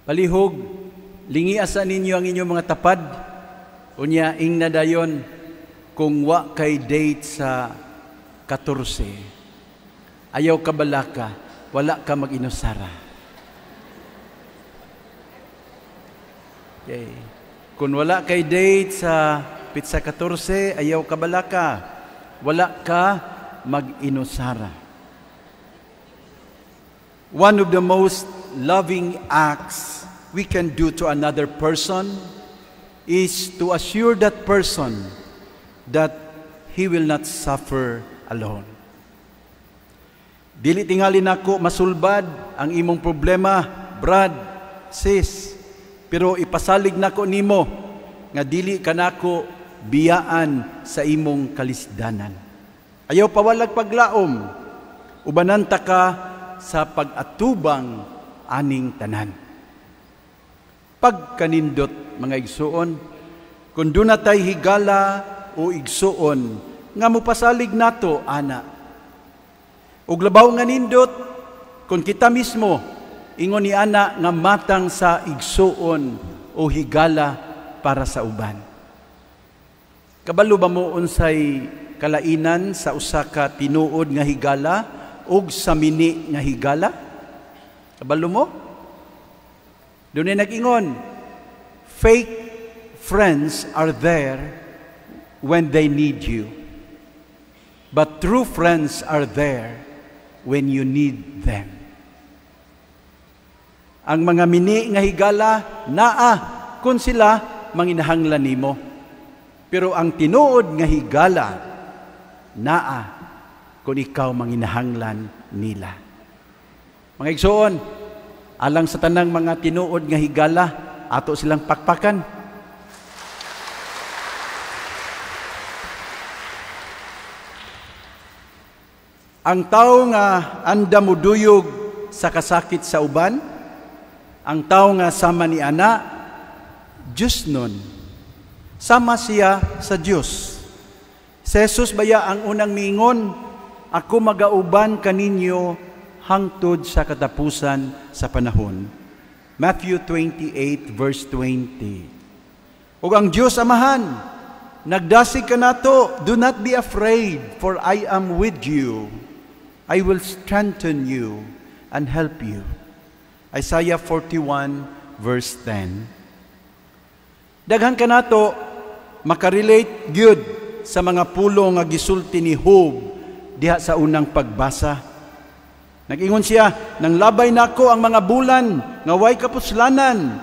Palihog, lingi asa ninyo ang inyong mga tapad. Unya, ingna dayon kung wa kay date sa 14. Ayaw ka balaka, wala ka mag-inusara. Okay. Kung wala kay date sa petsa 14, ayaw ka balaka, wala ka mag-inusara. One of the most loving acts we can do to another person is to assure that person that he will not suffer alone. Dili tingali nako masulbad ang imong problema, brad, sis, pero ipasalig nako nimo nga dili kanako biyaan sa imong kalisdanan. Ayaw pawalag paglaom, ubanan ta ka sa pag-atubang aning tanan. Pagkanindot, mga igsuon, kung duna tay higala o igsuon nga mopasalig nato ana. Ug labaw nga nindot kung kita mismo ingon ni ana nga matang sa igsuon o higala para sa uban. Kabalo ba mo unsay kalainan sa usa ka tinuod nga higala ug sa mini nga higala? Kabalo mo? Dunay nag-ingon, fake friends are there when they need you, but true friends are there when you need them. Ang mga mini nga higala naa kung sila manginahanglan nimo. Pero ang tinuod nga higala naa kung ikaw manginahanglan nila. Mga igsoon, alang sa tanang mga tinuod nga higala, ato silang pakpakan. Ang tao nga anda muduyog sa kasakit sa uban, ang tao nga sama ni ana, Diyos nun. Sama siya sa Diyos. Si Jesus baya ang unang miingon, ako magauban kaninyo hangtod sa katapusan sa panahon. Matthew 28 verse 20. Ug ang Diyos Amahan, nagdasig kanato, do not be afraid, for I am with you. I will strengthen you and help you. Isaiah 41 verse 10. Daghan kanato makarelate gyud sa mga pulong nga gisulti ni Job diha sa unang pagbasa. Nag-ingon siya, nang labay nako ang mga bulan nga way kapuslanan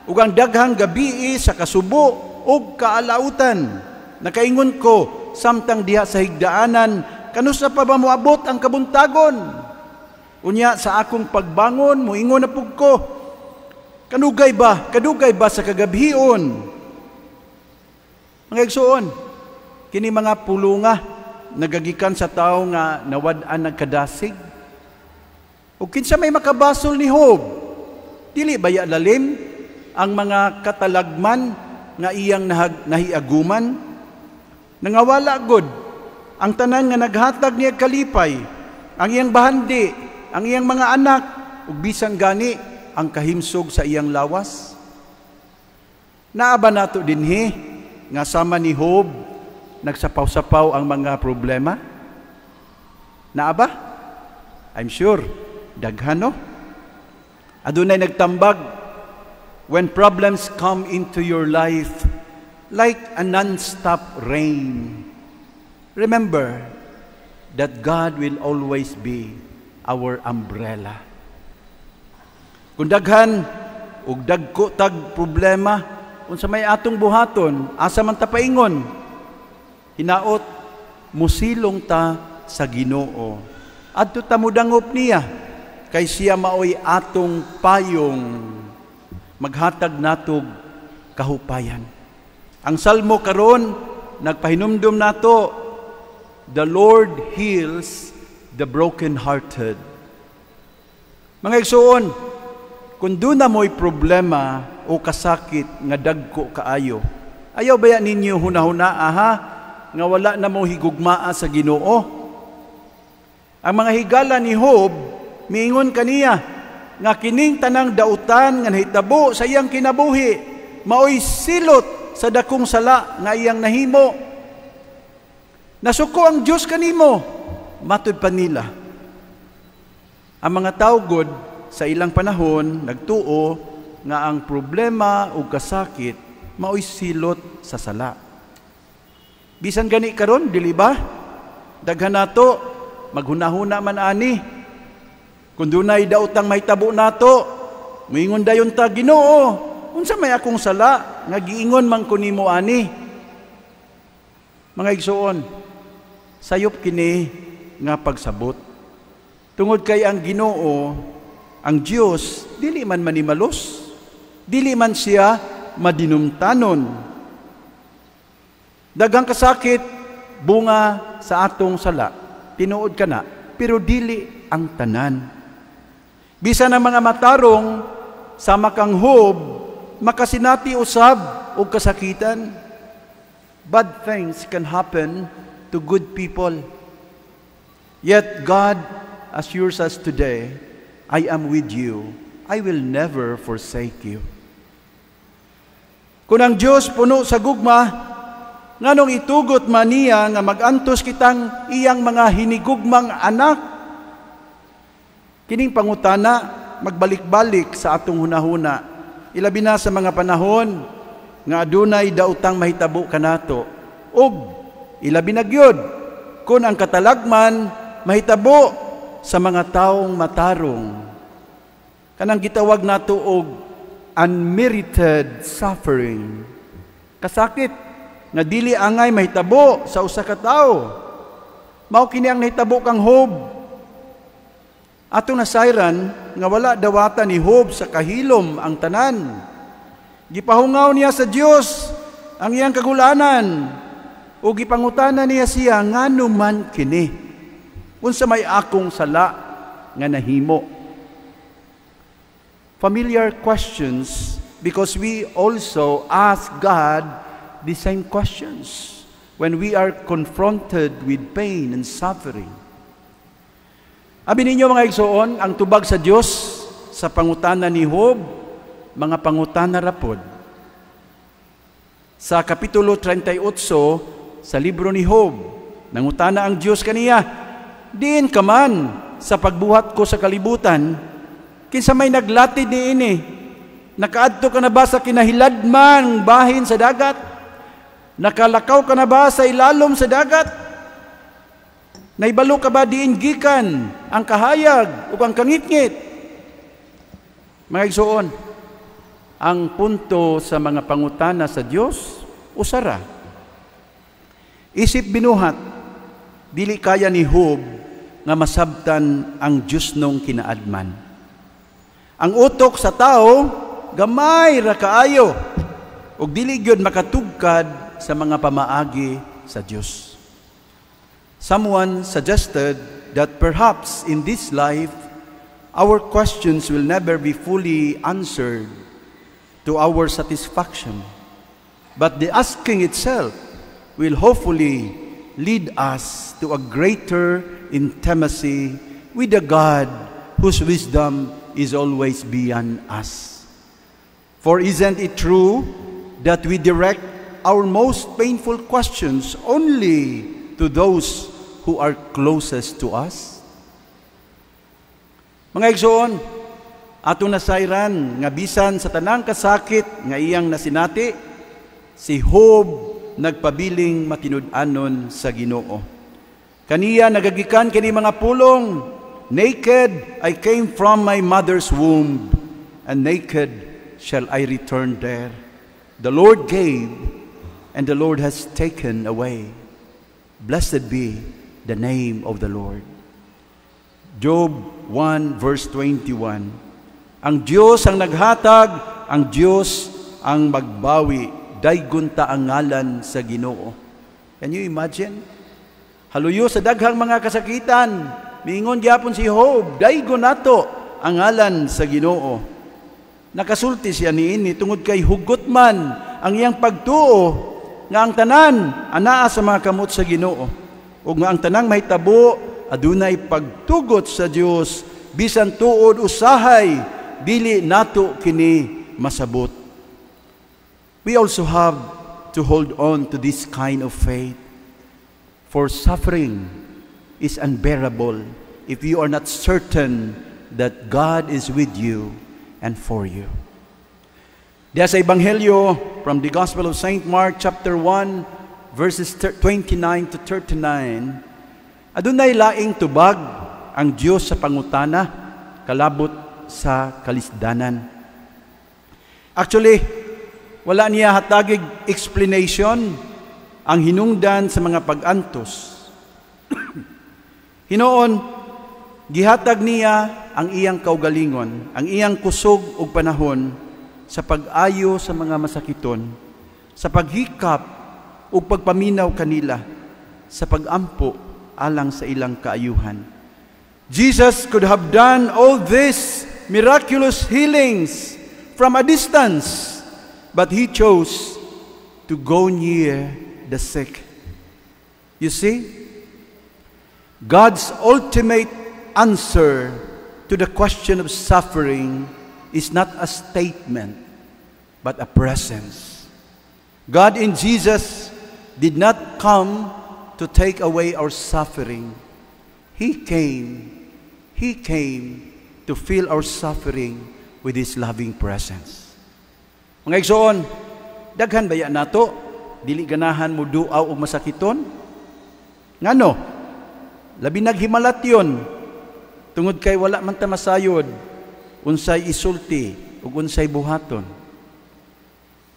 ug ang daghang gabii sa kasubo ug kaalautan. Nakaingon ko samtang diha sa higdaanan, kanusa pa ba moabot ang kabuntagon? Unya sa akong pagbangon moingon na pug ko, kanugay ba, kadugay ba sa kagabhion? Mga igsuon, kini mga pulunga nagagikan sa tawo nga nawad-an nagkadasig. O kinsa may makabasol ni Job? Dili baya lalim ang mga katalagman nga iyang nahiaguman? Nangawala gud ang tanan nga naghatag niya kalipay, ang iyang bahandi, ang iyang mga anak, ug bisan gani ang kahimsog sa iyang lawas. Naa ba nato dinhi nga sama ni Job nagsapaw-sapaw ang mga problema? Naa ba? I'm sure daghan, no? Adunay nagtambag, when problems come into your life like a non-stop rain, remember that God will always be our umbrella. Kung daghan ug dagko tag problema, unsa may atong buhaton, asa man ta paingon? Hinaot musilong ta sa Ginoo. Adto ta modangop niya, kay siya maoy atong payong maghatag natog kahupayan. Ang salmo karon nagpahinumdum nato, the Lord heals the broken-hearted. Mga igsuon, kung duna mo'y problema o kasakit nga dagko kaayo, ayaw baya ninyo hunahuna aha nga wala na mo higugmaa sa Ginoo? Ang mga higala ni Job miingon kaniya nga kining tanang dautan nga nahitabo sa iyang kinabuhi maoy silot sa dakong sala nga iyang nahimo. Nasuko ang Dios kanimo, matud pa nila. Ang mga tawo gud sa ilang panahon nagtuo nga ang problema ug kasakit maoy silot sa sala. Bisan gani karon, dili ba? Daghan nato maghunahuna man ani. Kung dunay daotang mahitabo nato, moingon dayon ta, "Ginoo, unsa may akong sala nga giingon man ko nimo ani?" Mga igsuon, sayop kini nga pagsabot. Tungod kay ang Ginoo, ang Dios, dili man manimalos, dili man siya madinumtanon. Daghang kasakit bunga sa atong sala, tinuod kana, pero dili ang tanan. Bisan ang mga matarong sama kang Job, makasinati usab og kasakitan. Bad things can happen to good people. Yet God assures us today, "I am with you. I will never forsake you." Kung ang Diyos puno sa gugma, nganong itugot man niya nga magantos kitang iyang mga hinigugmang anak? Kining pangutana magbalik-balik sa atong hunahuna, ilabi na sa mga panahon nga adunay daotang mahitabo kanato. Ug ilabi na gyud kung ang katalagman mahitabo sa mga taong matarong. Kanang gitawag nato og unmerited suffering. Kasakit nga dili angay mahitabo sa usa ka tawo. Mao kini ang nahitabo kang Job. Atong nasayran nga wala dawata ni Job sa kahilom ang tanan. Gipahungaw niya sa Dios ang iyang kagulanan ug gipangutana niya siya, "Ngano man kini? Unsa may akong sala nga nahimo?" Familiar questions, because we also ask God the same questions when we are confronted with pain and suffering. Abi ninyo, mga igsoon, ang tubag sa Dios sa pangutana ni Job, mga pangutana rapod. Sa Kapitulo 38 sa libro ni Job, nangutana ang Dios kaniya, "Diin ka man sa pagbuhat ko sa kalibutan? Kinsa may naglatid niini? Nakaadto ka na ba sa kinahiladmang bahin sa dagat? Nakalakaw ka na ba sa ilalom sa dagat? Naibalo ka ba diin gikan ang kahayag ug ang kangitngit?" Mga igsoon, ang punto sa mga pangutana sa Dios usara. Isip binuhat, dili kaya ni Job nga masabtan ang Diyosnong kinaadman. Ang utok sa tao gamay ra kaayo ug dili gyud makatugkad sa mga pamaagi sa Dios. Someone suggested that perhaps in this life our questions will never be fully answered to our satisfaction. But the asking itself will hopefully lead us to a greater intimacy with the God whose wisdom is always beyond us. For isn't it true that we direct our most painful questions only to those who are closest to us? Mga igsoon, atong nasayran nga bisan sa tanang kasakit nga iyang nasinati, si Job nagpabiling matinud-anon sa Ginoo. Kaniya nagagikan kini mga pulong, "Naked I came from my mother's womb, and naked shall I return there. The Lord gave, and the Lord has taken away. Blessed be the name of the Lord." Job 1 verse 21. Ang Diyos ang naghatag, ang Diyos ang magbawi. Daygon ta ang ngalan sa Ginoo. Can you imagine? Haluyo sa daghang mga kasakitan, miingon gyapon si Job, "Daygon nato ang ngalan sa Ginoo." Nakasulti siya niini tungod kay hugot man ang iyang pagtuo nga ang tanan anaa sa mga kamot sa Ginoo ug nga ang tanang mahitabo adunay pagtugot sa Dios. Bisan tuod usahay, dili nato kini masabot. We also have to hold on to this kind of faith. For suffering is unbearable if you are not certain that God is with you and for you. Diya sa Ebanghelyo, from the Gospel of St. Mark, chapter 1, verses 29 to 39, adunay laing tubag ang Dios sa pangutana kalabot sa kalisdanan. Actually, wala niya hatagig explanation ang hinungdan sa mga pag-antos. Hinuon, gihatag niya ang iyang kaugalingon, ang iyang kusog ug panahon sa pag-ayo sa mga masakiton, sa paghikap ug pagpaminaw kanila, sa pagampo alang sa ilang kaayuhan. Jesus could have done all these miraculous healings from a distance, but he chose to go near the sick. You see, God's ultimate answer to the question of suffering is not a statement, but a presence. God in Jesus did not come to take away our suffering. He came to fill our suffering with His loving presence. Mga igsoon, daghan baya nato dili ganahan mo duaw og masakiton? Ngano? Labi nag himalatyon tungod kay wala man ta masayod unsay isulti ug unsay buhaton.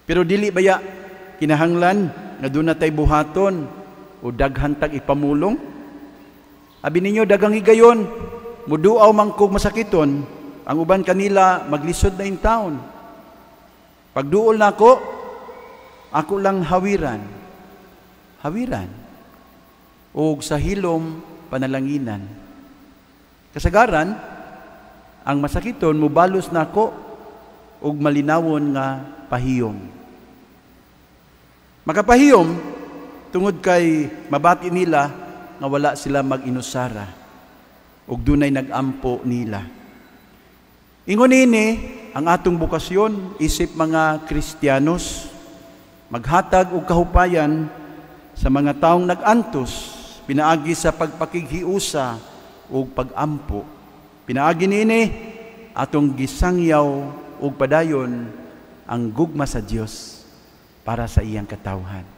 Pero dili baya kinahanglan nga duna tay buhaton o daghan tag ipamulong? Abi ninyo, daghang higayon muduaw man kog masakiton, ang uban kanila maglisod na intawon. Pagduol nako, ako lang hawiran. Hawiran. Og sa hilom panalanginan. Kasagaran, ang masakiton mubalos nako og malinawon nga pahiyom. Makapahiyom tungod kay mabati nila nga wala sila mag-inusara ug dunay nag-ampo nila. Ingon ini ang atong bokasyon isip mga Kristiyanos, maghatag og kahupayan sa mga taong nag-antos pinaagi sa pagpakighiusa ug pag-ampo. Pinaagi niini, atong gisangyaw ug padayon ang gugma sa Dios para sa iyang katawhan.